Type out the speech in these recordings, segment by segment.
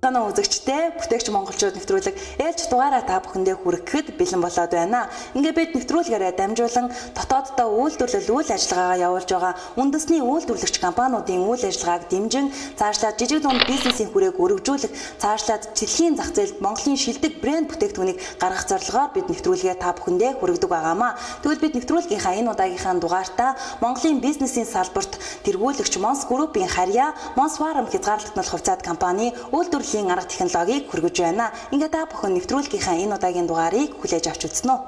Санаа үзэгчтэй бүтээгч монголчууд нэвтрүүлэг ээлж дугаараа та бүхэндээ хүргэхэд бэлэн болоод байна. Ингээ бид нэвтрүүлгээрээ дамжуулан дотооддоо үйлдвэрлэл үйл ажиллагаагаа явуулж байгаа үндэсний үйлдвэрлэгч компаниудын үйл ажиллагааг дэмжин цаашлаад жижиг дунд бизнесийн хүрээг өргөжүүлэх, цаашлаад дэлхийн зах зээлд Монголын шилдэг брэнд бүтээгдэхүүнийг гаргах зорилгоор бид нэвтрүүлгээ та бүхэндээ хүргэдэг байгаамаа. Тэгвэл бид нэвтрүүлгийнхаа энэ удаагийнхаа дугаартаа Монголын бизнесийн салбарт тэргүүлэгч Монс Группийн харьяа Монс Фарм хязгаарлагдмал хувьцаат компани үйлдвэрлэлийн арга технологиг хүргэж байна. Ингээ та бүхэн нэвтрүүлгийнхаа энэ удаагийн дугаарыг хүлээж авч үзнэ үү?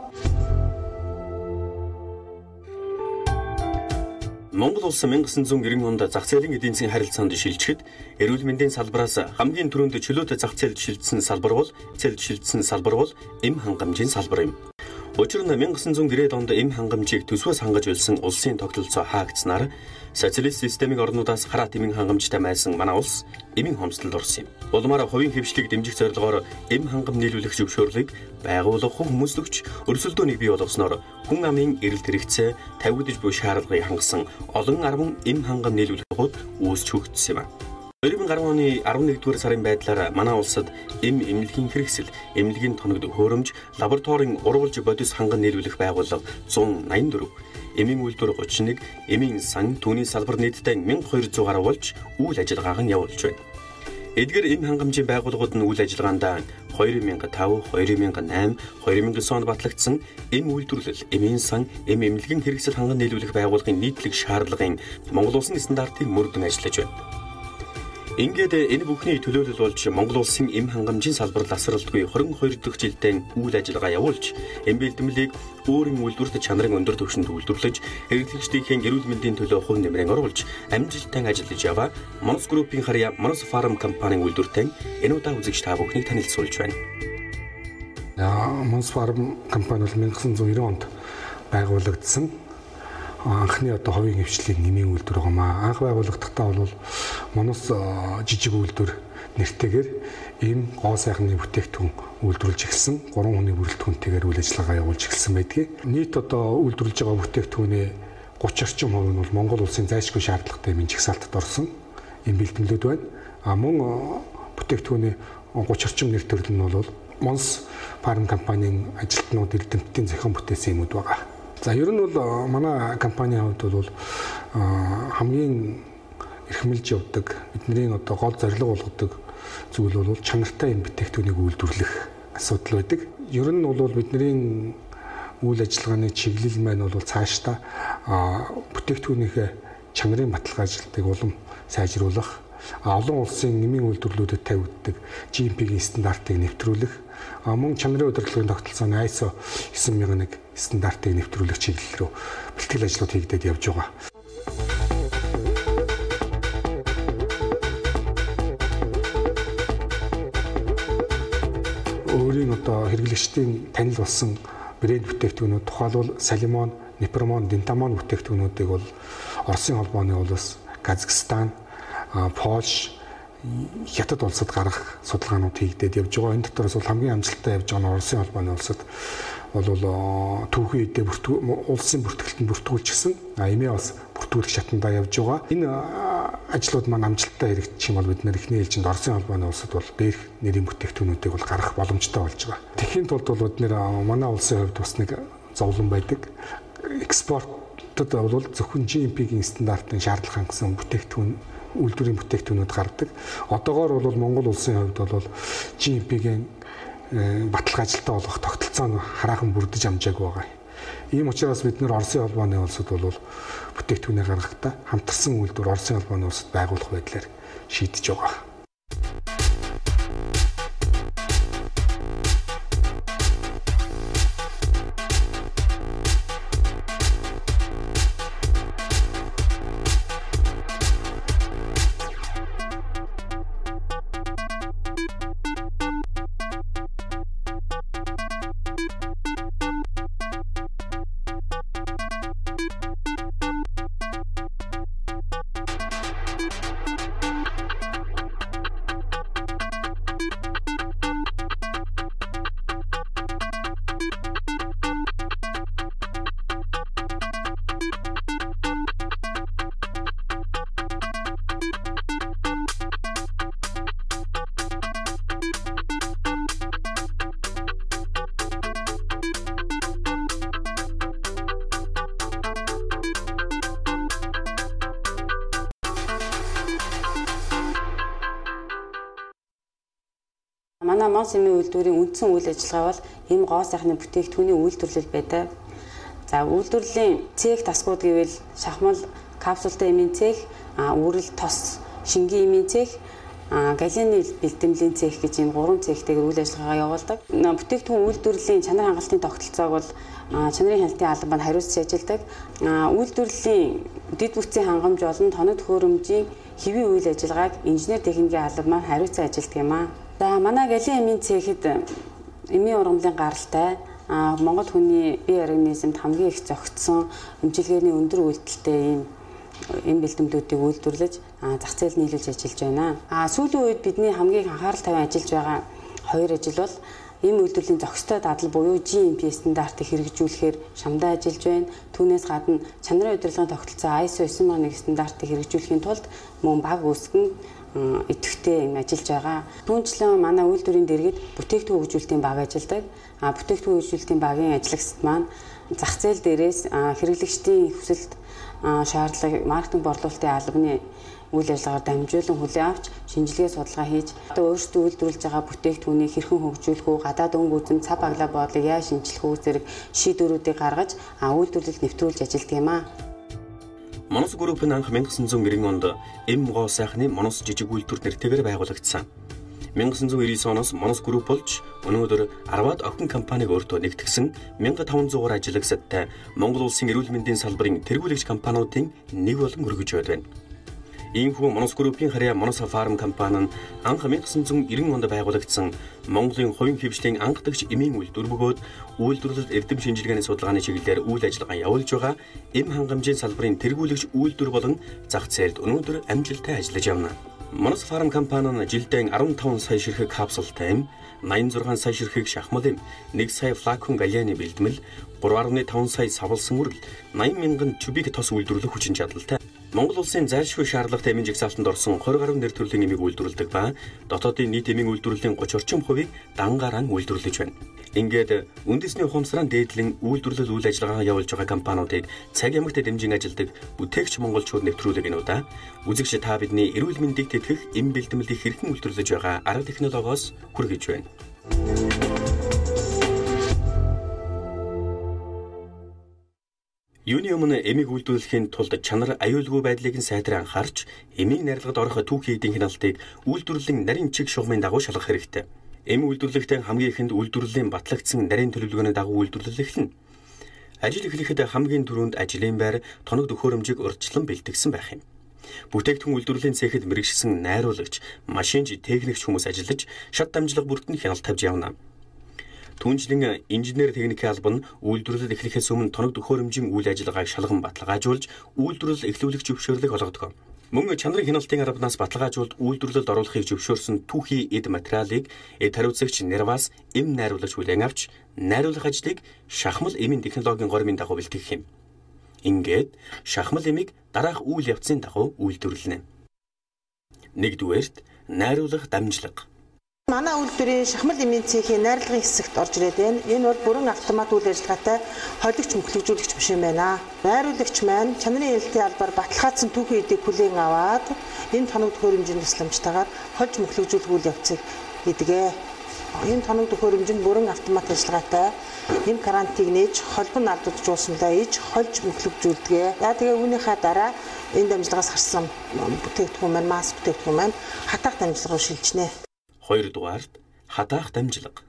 Монгол улс 1990 онд зах зээлийн эдийн засгийн харилцаанд шилжихэд эрүүл мэндийн салбараас хамгийн түрүүнд чөлөөт зах зээлд шилжсэн салбар бол эм хангамжийн салбар юм. Учир нь 1990 онд эм хангамжийг төсвөөс хангаж байсан улсын тогтолцоо хаагдсанаар социалист системийн орнуудаас хараат эмийн хангамжтай майсан манай улс эмийн хомсдолд орсон юм. Улмаар хувийн хэвшлийг дэмжих зорилгоор эм хангам нийлүүлэх зөвшөөрлийг байгууллага хүмүүслэгч өрсөлдөөнийг бий болгосноор хүн амын эрэлт хэрэгцээ тавигдаж буй шаардлагыг хангасан олон арван эм хангам нийлүүлэхүүд үүсч хөгжсөн юм. 2010 оны 11-р сарын байдлаар манай улсад эм эмнэлгийн хэрэгсэл, эмнэлгийн тоногд хөөрөмж, лабораторийн урвалж бодис ханган нийлүүлэх байгууллага 184, эмийн үйлдвэр 31, эмийн сан, түүний салбар нийтдээ 1200 гаруй болж үйл ажиллагааг нь явуулж байна. Эдгээр эм хангамжийн байгууллагууд нь үйл ажиллагаанд 2005, 2008, 2009 онд батлагдсан эм үйлдвэрлэл, эмийн сан, эм эмнэлгийн хэрэгсэл ханган нийлүүлэх байгууллагын нийтлэг шаардлагын Монгол улсын стандартыг мөрдөн ажиллаж байна. Ингээд энэ бүхний төлөөлөл болж Монгол улсын эм хангамжийн салбар ласралтгүй 22 дахь жилдээ үйл ажиллагаа явуулж, эм бэлтгэлийг өөрийн үйлдвэрт чанарын өндөр түвшинд үйлдвэрлэж, хэрэглэгчдийн эрүүл мэндийн төлөө хувь нэмрээ оруулж, амжилттай ажиллаж яваа Монс Группийн харьяа Монс Фарм компанийн үйлдвэртэй энэ удаа үзэгч та бүхнийг танилцуулж байна. Монс Фарм компани бол 1990 онд байгуулагдсан. Анхны одоо хувийн хвшлийн нэмийн үйлдвэр байгаа маа. Анх байгуулагдахдаа бол Монос жижиг үйлдвэр нэртэйгээр ийм гоо сайхны бүтээгдэхүүн үйлдвэрлэж эхэлсэн. 3 хүний бүрэлдэхүүнтэйгээр үйл ажиллагаа явуулж эхэлсэн байдгийг. Нийт одоо үйлдвэрлэж байгаа бүтээгдэхүүний 30 орчим хувь нь бол Монгол улсын зайлшгүй шаардлагатай эмийн жагсаалтад орсон ийм бэлтгэлүүд байна. А мөн бүтээгдэхүүний 30 орчим нэр төрөл нь бол Монс Фарм компанийн ажилтнууд эрдэмтдийн зохион бүтээсэн юмуд байгаа. За ер нь бол манай компанийн хувьд бол хамгийн эрхэмлж явдаг бидний одоо гол зорилго болгодог зүйл бол чанартай юм бүтээгдэхүүнийг үйлдвэрлэх асуудал байдаг. Ер нь бол бидний үйл ажиллагааны чиглэл маань бол цаашдаа бүтээгдэхүүнийхээ чанарын баталгаажилтыг улам сайжруулах, олон улсын нэмийн үйлдвэрлүүдэд тавигддаг GMP-ийн стандартыг нэвтрүүлэх, мөн чанарын удирдлагын тогтолцооны ISO 9001 стандартыг нэвтрүүлэх чиглэл рүү бэлтгэл ажлууд хийгдээд явж байгаа. Өөрийн одоо хэрэглэгчдийн танил болсон брэнд бүтээгдэхүүнүүд тухайлбал Салимон, Непермон, Дентамон бүтээгдэхүүнүүдийг бол Оросын холбооны улс, Казахстан, Польш, Хятад улсад гаргах судалгаанууд хийгдээд явж байгаа. Энэ дотроос бол хамгийн амжилттай явж байгаа нь Оросын холбооны улсад бол түүхийн үедээ улсын бүртгэлтэнд бүртгүүлчихсэн. Эмээ бас бүртгүүлэх шатандаа явж байгаа. Энэ ажлууд маань амжилттай хэрэгжих юм бол бид нэр эхний ээлжинд Оросын холбооны улсад бол дээрх нэрийн бүтээгдэхүүнүүдийг бол гаргах боломжтой болж байгаа. Тэхийн тулд бол бид нэр манай улсын хувьд бас нэг зовлон байдаг. Экспортод бол зөвхөн GMP-ийн стандартын шаардлага хангасан бүтээгдэхүүн үйлдвэрийн бүтээгдэхүүнүүд гардаг. Одоогоор бол Монгол улсын хувьд бол GMP-ийн баталгаажилтаа болгох тогтолцоо нь хараахан бүрдэж амжаагүй байгаа. Ийм учраас бид нэр Оросын холбооны улсад бол бүтээгдэхүүнээ гаргахдаа хамтарсан үйлдвэр Оросын холбооны улсад байгуулах байдлаар шийдэж байгаа. Манай Монс эмийн үйлдвэрийн үндсэн үйл ажиллагаа бол эм гоо сайхны бүтээгдэхүүний үйлдвэрлэл байдаг. За үйлдвэрлэлийн цех тасгууд гэвэл шахмал капсултай эмийн цех, үрэл тос шингэн эмийн цех, галины бэлтэмлийн цех гэж ийм 3 цехтэйгээр үйл ажиллагаагаа явуулдаг. Бүтээгдэхүүн үйлдвэрлэлийн чанар хангалтын тогтолцоог бол чанарын хяналтын алба маань хариуцж ажилладаг. Үйлдвэрлэлийн дэд бүтцийн хангамж болон тоног төхөөрөмжийн хэвийн үйл ажиллагааг инженер техникийн алба маань хариуцсан ажилладаг юм аа. За манай галын эмийн цехэд эмийн ургамлын гаралтай Монгол хүний бие организмд хамгийн их зохицсон эмчилгээний өндөр үйлдэлтэй ийм эм бэлтгэлүүдийг үйлдвэрлэж зах зээл нийлүүлж ажиллаж байна. Сүүлийн үед бидний хамгийн анхаарал тавиан ажиллаж байгаа хоёр ажил бол эм үйлдвэрлэлийн зохистой дадал буюу GMP стандартыг хэрэгжүүлэхээр шамдаа ажиллаж байна. Түүнээс гадна чанарын удирдлагын тогтолцоо ISO 9001 стандартыг хэрэгжүүлэхийн тулд мөн баг үүсгэн идэвхтэй юм ажиллаж байгаа. Түүнчлэн манай үйлдвэрийн дэргэд бүтээгдэхүүн хөгжүүлэлтийн баг ажилладаг. Бүтээгдэхүүн хөгжүүлэлтийн багийн ажиллагчид маань зах зээл дээрээс хэрэглэгчдийн хүсэлт шаардлага маркетинг борлуулалтын албаны үйл ажиллагаар дамжуулан хүлээн авч шинжилгээ судалгаа хийж одоо өөрсдөө үйлдвэрлэж байгаа бүтээгдэхүүнийг хэрхэн хөгжүүлэх үү, гадаад өнгө үзэм, цав баглаа бодлыг яаж шинчлэх үү зэрэг шийдвэрүүдийг гаргаж үйлдвэрлэлд нэвтрүүлж ажилладаг юм аа. Монос групп нь анх 1990 онд эм гоо сайхны Монос жижиг үйлдвэр нэртэйгээр байгуулагдсан. 1999 оноос Монос групп болж өнөөдөр 10-аад охин компаниг өөртөө нэгтгэсэн 1500-аар ажиллагсадтай Монгол улсын эрүүл мэндийн салбарын тэргүүлэгч компаниудын нэг болон өргөж байна. Иймхүү Монос группийн харьяа Монос фарм компани нь анх 1990 онд байгуулагдсан Монголын хувийн хэвшлийн анхдагч эмийн үйлдвэр бөгөөд үйлдвэрлэл эрдэм шинжилгээний судалгааны чиглэлээр үйл ажиллагаа явуулж байгаа эм хангамжийн салбарын тэргүүлэгч үйлдвэр болон зах зээлд өнөөдөр амжилттай ажиллаж явна. Монос фарм компани нь жилдээ 15 сая ширхэг капсултай эм, 86 сая ширхэг шахмал эм, 1 сая флакон галианы бэлтгэл, 3.5 сая савлсан үрэл, 80 мянган тюбик тос үйлдвэрлэх хүчин чадалтай. Монгол улсын зайлшгүй шаардлагатай эмийн жагсаалтанд орсон 20 гаруй нэр төрлийн эмийг үйлдвэрлэдэг ба дотоодын нийт эмийн үйлдвэрлэлийн 30 орчим хувийг дангараа үйлдвэрлэж байна. Ингээд үндэсний ухамсараа дээдлэн үйлдвэрлэл үйл ажиллагаа явуулж байгаа компаниудыг цаг ямагт дэмжин ажилладаг бүтээгч монголчууд нэвтрүүлэг энэ удаа үзэгч та бидний эрүүл мэндийг тэтгэх эм бэлтгэлийг хэрхэн үйлдвэрлэж байгаа арга технологиос хүргэж байна. Юуны өмнө эмийг үйлдвэрлэхийн тулд чанар аюулгүй байдлыг нь сайтраа анхаарч эмийн найрлагад орох түүхий эдийн хяналтыг үйлдвэрлэлийн нарийн чиг шугамын дагуу шалгах хэрэгтэй. Эм үйлдвэрлэхдээ хамгийн ихэнд үйлдвэрлэлийн батлагдсан нарийн төлөвлөгөөний дагуу үйлдвэрлэл эхэлнэ. Ажил эхлэхэд хамгийн түрүүнд ажлын байр, тоног төхөөрөмжийг урьдчилан бэлтгэсэн байх юм. Бүтээгдэхүүн үйлдвэрлэлийн цехэд мэргэшсэн найруулагч, машинч, техникч хүмүүс ажиллаж шат дамжлага бүрт нь хяналт тавьж явна. Түүнчлэн инженер техникийн алба нь үйлдвэрлэл эхлэхээс өмнө тоног төхөөрөмжийн үйл ажиллагааг шалган баталгаажуулж үйлдвэрлэл эхлүүлэх зөвшөөрлийг олгодог. Мөн чанарын хяналтын албанаас баталгаажуулалт үйлдвэрлэлд оруулахыг зөвшөөрсөн түүхий эд материалыг эд хариуцагч Нервас эм найруулагч хүлээн авч найруулах ажлыг шахмал эмийн технологийн гормын дагуу бэлтгэх юм. Ингээд шахмал эмийг дараах үйл явцын дагуу үйлдвэрлэнэ. Нэгдүгээрт найруулах дамжлага. Манай үйлдвэрийн шахмал эмийн цехийн найрлагын хэсэгт орж ирээд байна. Энэ бол бүрэн автомат үйл ажиллагаатай холигч мөхлөгжүүлэгч машин байна. Найруулагч маань чанарын хяналтын албаар баталгаажсан түүхий эдийг хүлээн аваад энэ тоног төхөөрөмжийн тусламжтайгаар хольж мөхлөгжүүлэх үйл явцыг хийдэг. Энэ тоног төхөөрөмж нь бүрэн автомат ажиллагаатай эм карантиг нээж холбон алдуулжуулсандаа иж хольж мөхлөгжүүлдэг. За тэгээ үүнийхээ дараа энэ дамжлагаас гарсан бүтээгдэхүүн маань маск бүтээгдэхүүн маань хатаах дамжлага руу шилжинэ. Хоёрдугаарт хатаах дамжлага.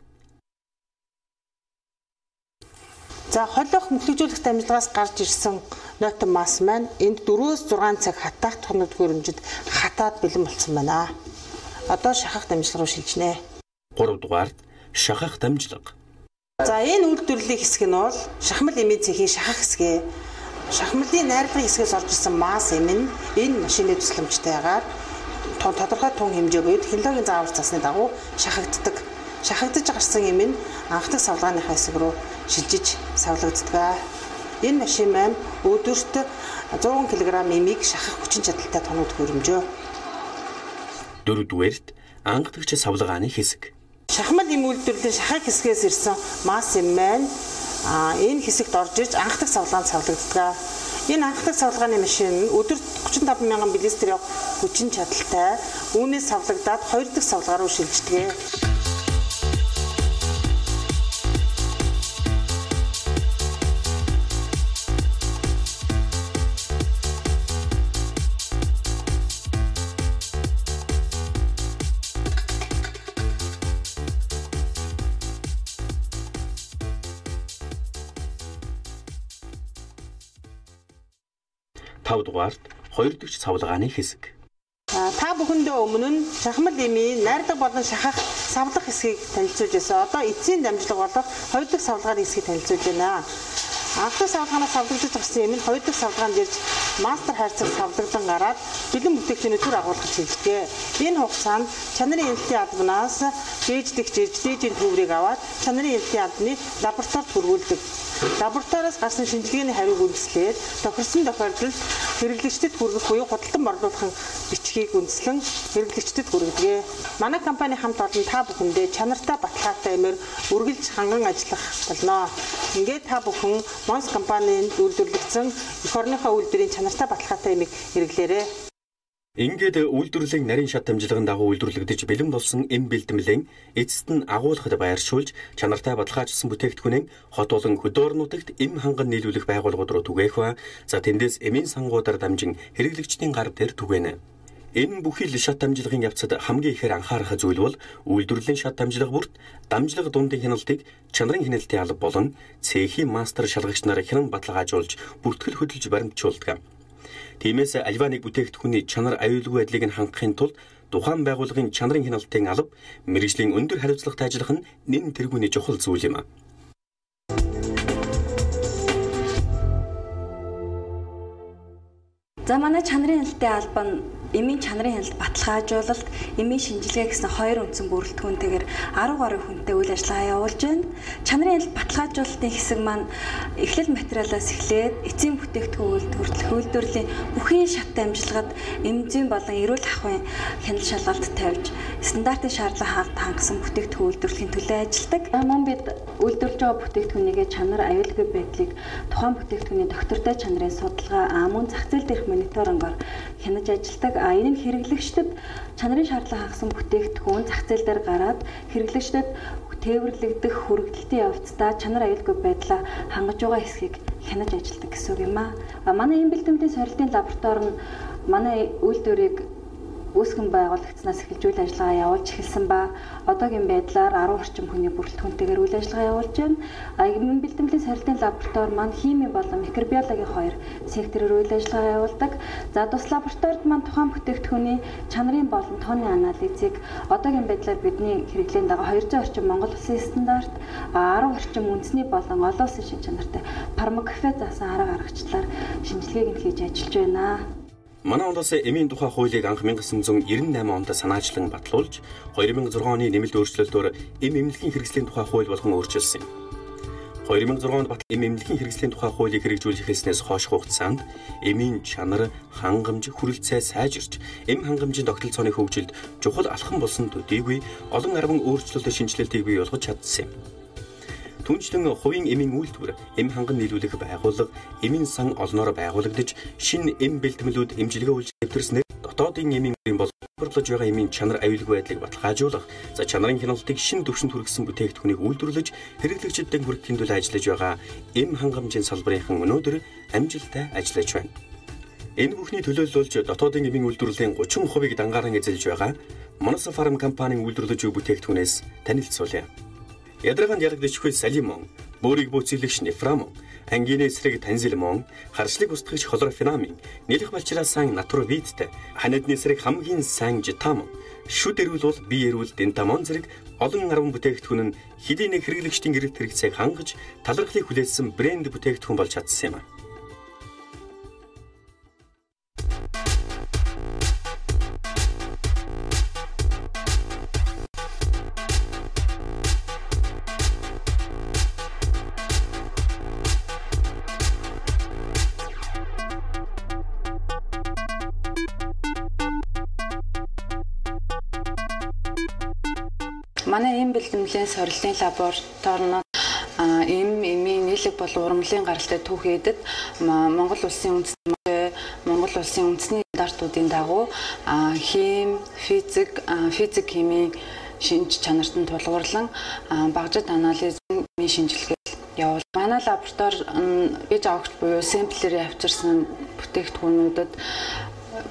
За холиох мөхлөгжүүлэх дамжлагаас гарч ирсэн нойтон масс маань энд 4-6 цаг хатаах тоног төхөөрөмжөд хатаад бэлэн болсон байна. Одоо шахах дамжлага руу шилжинэ. Гуравдугаарт шахах дамжлага. За энэ үйлдвэрлэлийн хэсэг нь бол шахмал эмийн цехийн шахах хэсгээ. Шахмалын найрлагын хэсгээс орж ирсэн масс эм нь энэ машины тусламжтайгаар тодорхой тун хэмжээ буюу технологийн заавар цасны дагуу шахагддаг. Шахагдаж гарсан эм нь анхдах савлгааныхаа хэсэг рүү шилжиж савлагддаг. Энэ машин маань өдөрт 100 кг эмийг шахах хүчин чадалтай тоног төхөөрөмжөө. Дөрөвдүгээрт анхдагч савлгааны хэсэг. Шахмал эм үйлдвэрлэлийн шахах хэсгээс ирсэн масс эм маань энэ хэсэгт орж ирж анхдах савлгаанд савлагддаг. Энэ анхдах савлгааны машин нь өдөрт 35 мянган блистер явах хүчин чадалтай. Үүнээс савлагдаад хоёр дахь савлгаа руу шилждэг. 5 дугаарт 2 дахь савлагааны хэсэг. Та бүхэндээ өмнө нь шахмал эмийн найрлага болон шахах савлах хэсгийг танилцуулж байсан. Одоо эцсийн дамжлага болох 2 дахь савлагааны хэсгийг танилцуулж байна. Анх дахь савлагаанаас савлагдаж гарсан эм нь 2 дахь савлагаанд ирж мастер хайрцаг савлагдан гараад бэлэн бүтээгдэхүүний төр агуулгаж хэлдэг. Энэ хугацаанд чанарын хяналтын албанаас дээжлэгч ирж дээжийн төврийг аваад чанарын хяналтын албаны лабораторид хүргүүлдэг. Лабораториоос гарсан шинжилгээний хариуг үндэслээд тохирсон тохиолдолд хэрэглэгчдэд хүргэх буюу худалдан борлуулахын бичгийг үндэслэн хэрэглэгчдэд хүргэдэг. Манай компани хамт олон та бүхэндээ чанартай баталгаатай эмээр үргэлж ханган ажиллах болно. Ингээд та бүхэн Монс компанийн үйлдвэрлэгдсэн эх орныхоо үйлдвэрийн чанартай баталгаатай эмийг хэрэглээрэй. Ингээд үйлдвэрлэлийн нарийн шат дамжлагын дагуу үйлдвэрлэгдэж бэлэн болсон эм бэлтгэлэн эцэст нь агуулгад байршуулж чанартай баталгаажсан бүтээгдэхүүнээ хот болон хөдөө орон нутагт эм ханган нийлүүлэх байгууллагууд руу түгээх ба за тэндээс эмийн сангуудаар дамжин хэрэглэгчдийн гар дээр түгээнэ. Энэ бүхий л шат дамжлагын явцад хамгийн ихээр анхаарах зүйл бол үйлдвэрлэлийн шат дамжлага бүрт дамжлага дундын хяналтыг чанарын хяналтын алба болон цехийн мастер шалгагч нар хянан баталгаажуулж бүртгэл хөдөлж баримтжуулдаг. Тиймээс альва нэг бүтээгдэхүүний чанар аюулгүй байдлыг нь хангахын тулд тухайн байгууллагын чанарын хяналтын алба мэргэжлийн өндөр хариуцлагатай ажиллах нь нэн тэргүүний чухал зүйл юм. За манай чанарын хяналтын алба нь эмийн чанарын хяналт баталгаажуулалт, эмийн шинжилгээ гэсэн хоёр үндсэн бүрэлдэхүүнтэйгээр 10 гаруй хүнтэй үйл ажиллагаа явуулж байна. Чанарын хяналт баталгаажуулалтын хэсэг маань эхлэл материалаас эхлээд эцсийн бүтээгдэхүүн хүртэлх үйлдвэрлэлийн бүхий шат дамжлагад эм зүйн болон эрүүл ахуйн хяналт шалгалт тавьж стандартын шаардлага хангасан бүтээгдэхүүн үйлдвэрлэхийн төлөө ажилладаг. Мөн бид үйлдвэрлэж байгаа бүтээгдэхүүнийгээ чанар аюулгүй байдлыг тухайн бүтээгдэхүүний доктортой чанарын судалгаа, мөн зах зээл дээрх мониторингоор хянаж ажилладаг. Энэ нь хэрэглэгчдэд чанарын шаардлага хангасан бүтээгдэхүүн зах зээл дээр гараад хэрэглэгчдэд тээвэрлэгдэх хүргэлтийн явцдаа чанар аюулгүй байдлаа хангаж байгаа хэсгийг хянаж ажилладаг гэсэн үг юм аа. Манай эм бэлтгэлийн сорилтын лаборатори нь манай үйлдвэрийг үүсгэн байгуулагдсанаас эхэлж үйл ажиллагаа явуулж эхэлсэн ба одоогийн байдлаар 10 орчим хүний бүрэлдэхүүнтэйгээр үйл ажиллагаа явуулж байна. Эм бэлтгэлийн сорилтын лаборатори маань химийн болон микробиологийн хоёр сектороор үйл ажиллагаа явуулдаг. За тус лабораторид маань тухайн бүтээгдэхүүний чанарын болон тооны анализыг одоогийн байдлаар бидний хэрэглээнд байгаа 200 орчим Монгол улсын стандарт, 10 орчим үндэсний болон олон улсын шин чанартай фармакопе заасан арга аргачлалаар шинжилгээг нь хийж ажиллаж байна. Манай улс эмийн тухай хуулийг анх 1998 онд санаачлан батлуулж 2006 оны нэмэлт өөрчлөлтөөр эм эмнэлгийн хэрэгслийн тухай хууль болгон өөрчилсөн юм. 2006 онд батлсан эм эмнэлгийн хэрэгслийн тухай хуулийг хэрэгжүүлж эхэлснээс хойш хугацаанд эмийн чанар, хангамж, хүрэлцээ сайжирч эм хангамжийн тогтолцооны хөгжилд чухал алхам болсон төдийгүй олон арван өөрчлөлт шинэчлэлтийг бий болгож чадсан юм. Түүнчлэн хувийн эмийн үйлдвэр, эм ханган нийлүүлэх байгууллага, эмийн сан олноор байгуулагдаж, шинэ эм бэлтгэлүүд эмчилгээ үйлч нэвтэрснээр дотоодын эмийн боловсруулж байгаа эмийн чанар аюулгүй байдлыг баталгаажуулах, за чанарын хяналтыг шинэ түвшинд хүргэсэн бүтээгдэхүүнийг үйлдвэрлэж, хэрэглэгчдэд хүргэхийн төлөө ажиллаж байгаа эм хангамжийн салбарынхан өнөөдөр амжилттай ажиллаж байна. Энэ бүхний төлөөлөл болж дотоодын эмийн үйлдвэрлэлийн 30%-ийг дангааран эзэлж байгаа Monosa Pharm компанийн үйлдвэрлэж буй бүтээгдэхүүнээс танилцуулъя. Ядаргаанд ялагдчихгүй салимон, бөөрийг бүүцэлэгч нефрамон, ангины эсрэг танзилмон, харшлыг устгагч хлорофенамин, нэлэх балчраасан натуровиттэй, ханиадны эсрэг хамгийн сайн житамон, шүд эрүүл бол бие эрүүл дентамон зэрэг олон арван бүтээгдэхүүн нь хэдий нэг хэрэглэгчдийн эрэлт хэрэгцээг хангаж талархлыг хүлээсэн брэнд бүтээгдэхүүн болж чадсан юм. Манай эм бэлтгэлийн сорилтын лаборатори нь эм, эмийн нийлэг болон ургамлын гаралтай түүхийдэд Монгол улсын үндэсний стандартуудын дагуу хим, физик, физик химийн шинж чанарт нь тулгуурлан багжид анализ шинжилгээ явуул. Манай лаборатори ээж авагч буюу сэмплэрээ авчирсан бүтээгдэхүүнүүдэд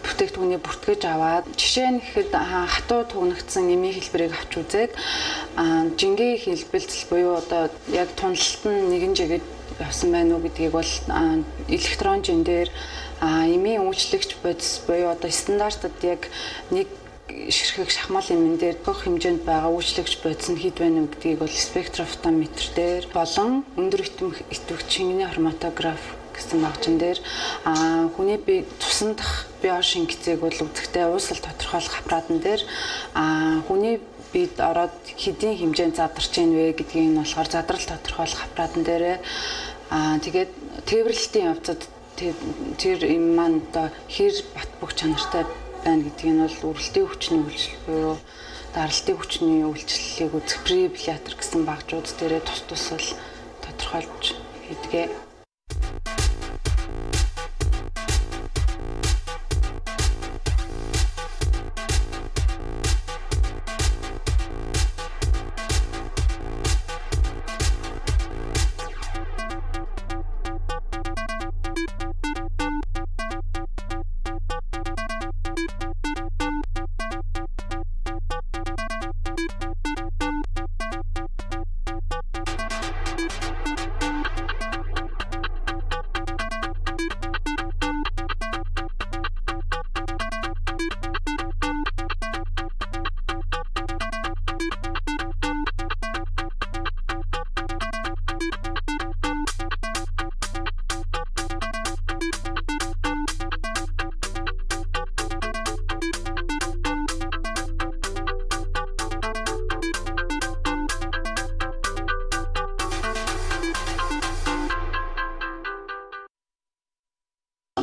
бүтээгдэхүүнийг бүртгэж аваад жишээ нь гэхэд хатуу тугнагдсан эмийн хэлбэрийг авч үзээд жингийн хэлбэлзэл буюу одоо яг туналт нь нэгэн жигэд явсан байна уу гэдгийг бол электрон жин дээр эмийн үйлчлэгч бодис буюу одоо стандартад яг нэг ширхэг шахмал эмэн дээр бүх хэмжээнд байгаа үйлчлэгч бодис нь хэд байна уу гэдгийг бол спектрофотометр дээр болон өндөр идэвх шингэний хроматограф гэсэн багжин дээр хүний бие цусан дах биошингэцийг бол үзэхдээ уусал тодорхойлох аппаратан дээр хүний бид ороод хэдийн хэмжээнд задарч ийн вэ гэдгийг нь болохоор задрал тодорхойлох аппаратан дээр тэгээд тээвэрлэлтийн явцад тэр юм маань одоо хэр бат бөх чанартай байна гэдгийг нь бол үрэлтийн хүчний үйлчлэл буюу даралтын хүчний үйлчлэлийг үзэх пребилятор гэсэн багжууд дээрээ тус тусал тодорхойлж хийдэг.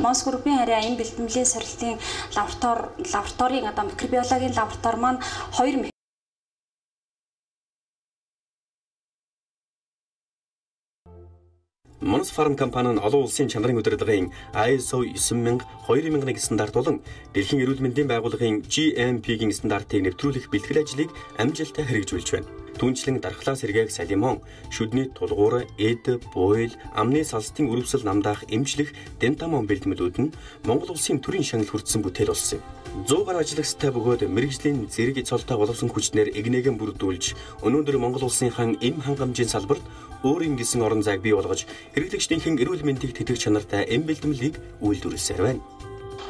Монс группийн харьяа энэ бэлтгэлийн сорилтын лабораторийн одоо микробиологийн лаборатори маань 2 Монс фарм компани нь олон улсын чанарын удирдлагын ISO 9000 2001 стандарт болон Дэлхийн эрүүл мэндийн байгууллагын GMP-ийн стандартыг нэвтрүүлэх бэлтгэл ажлыг амжилттай хэрэгжүүлж байна. Түүнчлэн дархлаа сэргээх салимон, шүдний тулгуур, эд, буйл, амны салстын өрөвсөл намдаах эмчлэх дентамон бэлтгэлүүд нь Монгол улсын төрийн шагнал хүртсэн бүтээл болсон юм. 100 гаруй ажиллагчтай бөгөөд мэргэжлийн зэрэг цолтой боловсон хүчнэр эгнээгэн бүрдүүлж өнөөдөр Монгол улсынхан эм хангамжийн салбарт өөрийн гэсэн орон зайг бий болгож хэрэглэгчдийнхэн эрүүл мэндийг тэтгэх чанартай эм бэлтгэлийг үйлдвэрлэсээр байна.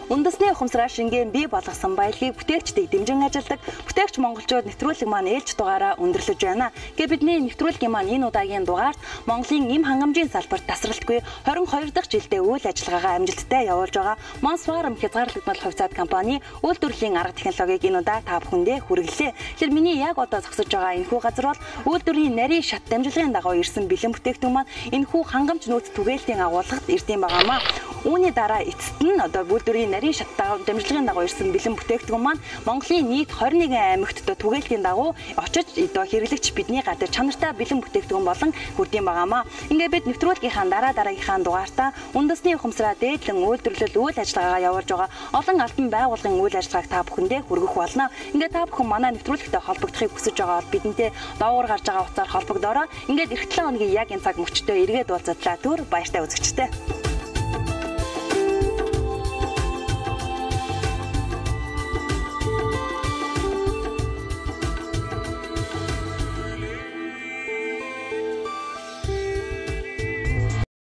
Үндэсний ухамсараар шингээн бий болгосон баялагийг бүтээгчдийг дэмжин ажилладаг бүтээгч монголчууд нэвтрүүлэг маань ээлж дугаараа өндөрлөж байна. Гэ бидний нэвтрүүлгийн маань энэ удаагийн дугаарт Монголын эм хангамжийн салбарт тасралтгүй 22 дахь жилдээ үйл ажиллагаагаа амжилттай явуулж байгаа Монс Фарм хязгаарлагдмал хувьцаат компани үйлдвэрлэлийн арга технологиг энэ удаа та бүхэндээ хүргэлээ. Тэгэхээр миний яг одоо зогсож байгаа энэхүү газар бол үйлдвэрийн нарийн шат дамжлагын дагуу ирсэн бэлэн бүтээгдэхүүн маань энэхүү хангамж нөөц түгээлтийн агуулгад ирдэм байгаамаа. Үүний дараа эцэст нь одоо үйлдвэрийн нарийн шат дамжлагын дагуу ирсэн бэлэн бүтээгдэхүүн маань Монголын нийт 21 аймагт одоо түгээлтийн дагуу очиж одоо хэрэглэгч бидний гадар чанартай бэлэн бүтээгдэхүүн болон хүрдэм байгаамаа. Ингээд бид нэвтрүүлгийнхаа дараа дараагийнхаа дугаартаа үндэсний ухамсараа дээдлэн үйлдвэрлэл үйл ажиллагаагаа явуулж байгаа олон албан байгууллагын үйл ажиллагааг та бүхэндээ хүргэх болно. Ингээд та бүхэн манай нэвтрүүлэгтэй холбогдохыг хүсэж байгаа бол бидэнтэй доогуур гарч байгаа утсаар холбогдоорой. Ингээд эх 7 хоногийн яг энэ цаг мөчтөө эргээд уулзатлаа. Түр баяртай үзэгчтэй.